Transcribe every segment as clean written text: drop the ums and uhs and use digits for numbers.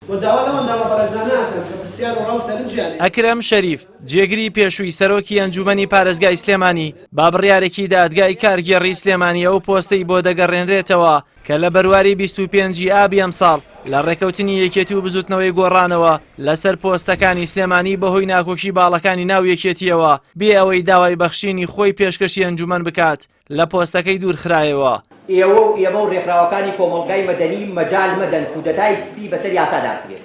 و داوا لەو ئەندامە بەڕێزانە ئەکەم کە پرسیار و ڕا و سەرنجیان هەیە. ئەکرەم شەریف، جێگری پێشووی سەرۆکی ئەنجوومەنی پارێزگای سلێمانی، بە بڕیارێکی دادگای کارگێڕی سلێمانی ئەو پۆستەی بۆ دەگەڕێنرێتەوە کە لە بەرواری 25 ی ئابی ئەمساڵ لە ڕێکەوتنی یەکێتی و بزوتنەوەی گۆڕانەوە لەسەر پۆستەکانی سلێمانی بەهۆی ناکۆکی باڵەکانی ناو یەکێتیەوە بێ ئەوەی داوای بەخشینی خۆی پێشکەشی ئەنجومەن بکات لە پۆستەکەی دوورخرایەوە. ئێوە و ئێمە و ڕێکخراوەکانی کۆمەڵگای مەدەنی مەجال مەدەن کودەتای سپی بەسەر یاسادا بکرێت.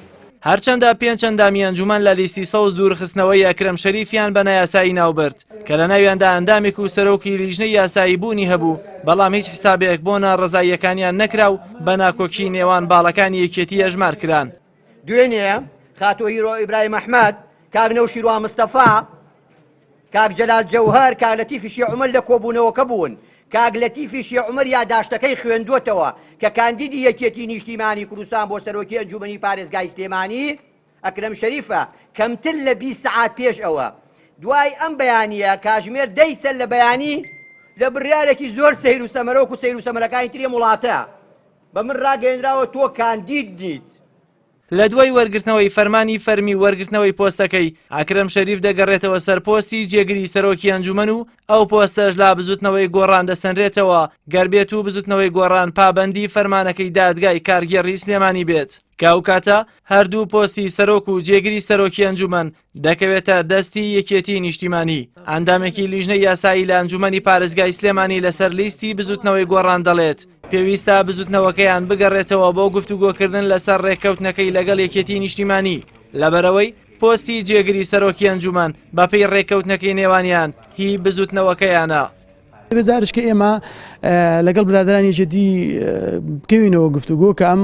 هەرچەندە پێنچ ئەندامی ئەنجومەن لە لیستی سەوز دوورخستنەوەی ئەکرەم شەریفیان بە نایاسایی ناوبرد کە لە ناویاندا ئەندامێک و سەرۆکی لیژنەی یاسایی بوونی هەبوو، بەڵام هیچ حسابێک بۆ ناڕەزاییەکانیان نەکرا و بە ناکۆکی نێوان باڵەکانی یەکێتی ئەژمار کران. دوێنێ خاتوو هیرۆ ئیبراهیم ئەحمەد، کاک نەوشیروان مستەفا، کاک جەلال جەوهەر، کاک لەتیفی شێخ عومەر لە کۆبوونەوەکە بوون، کاک لەتیفی شێخ عومەر یاداشتەکەی خوێندووەتەوە کە کاندیدی یەکێتی نیشتیمانی کوردستان بۆ سەرۆکی ئەنجوومەنی پارێزگای سلێمانی ئەکرەم شەریفە، کەمتر لە 20 سەعات پێش ئەوە دوای ئەم بەیانییە کاژمێر دەی سەر لە بەیانی لە بڕیارێکی زۆر سەیر و سەمەرە وەکو سەیر و سەمەرەکانی تری ئەم وڵاتە بە من ڕاگەیەنراوە تۆ کاندید نیت. لە دوای وەرگرتنەوەی فەرمانی فەرمی وەرگرتنەوەی پۆستەکەی، ئەکرەم شەریف دەگەڕێتەوە سەر پۆستی جێگری سەرۆکی ئەنجومەن و ئەو پۆستەش لە بزوتنەوەی گۆڕان دەسەنرێتەوە گەر بێت و بزوتنەوەی گۆڕان پابەندی فەرمانەکەی دادگای کارگێڕی سلێمانی بێت کە ئەوکاتە هەردوو پۆستی سەرۆک و جێگری سەرۆکی ئەنجومەن دەکەوێتە دەستی یەکێتی نیشتیمانی. ئەندامێکی لیژنەی یاسایی لە ئەنجومەنی پارێزگای سلێمانی لەسەر لیستی بزوتنەوەی گۆڕان دەڵێت، پێویستە بزوتنەوەکەیان بگەڕێتەوە بۆ گفتوگۆکردن لەسەر ڕێککەوتنەکەی لەگەڵ یەکێتی نیشتیمانی، لەبەرئەوەی پۆستی جێگری سەرۆکی ئەنجومەن بەپێی ڕێککەوتنەکەی نێوانیان هی بزوتنەوەکەیانە. دەبێت جارێک کە ئێمە لەگەڵ برادرانی یەکێتی بکەوینەوە گفتوگۆ کە ئەم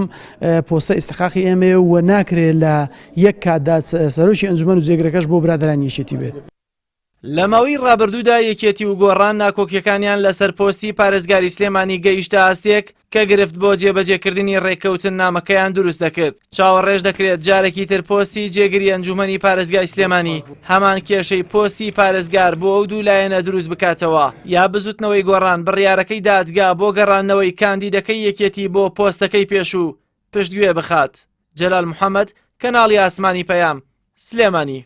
پۆستە ئیستحقاقی ئێمەیە و ناکرێت لە یەک کاتدا سەرۆکی ئەنجومەن و جێگرەکەش بۆ برادرانی یەکێتی بێت. لە ماوەی ڕابردوودا یەکێتی و گۆڕان ناکۆکیەکانیان لەسەر پۆستی پارێزگاری سلێمانی گەیشتە ئاستێک کە گرفت بۆ جێبەجێکردنی ڕێککەوتننامەکەیان دروست دەکرد، چاوەڕێش دەکرێت جارێکی تر پۆستی جێگری ئەنجومەنی پارێزگای سلێمانی هەمان کێشەی پۆستی پارێزگار بۆ ئەو دوو لایەنە دروست بکاتەوە یا بزوتنەوەی گۆڕان بڕیارەکەی دادگا بۆ گەڕاندنەوەی کاندیدەکەی یەکێتی بۆ پۆستەکەی پێشوو پشتگوێ بخات. جەلال محەمەد، کەناڵی ئاسمانی پەیام، سلێمانی.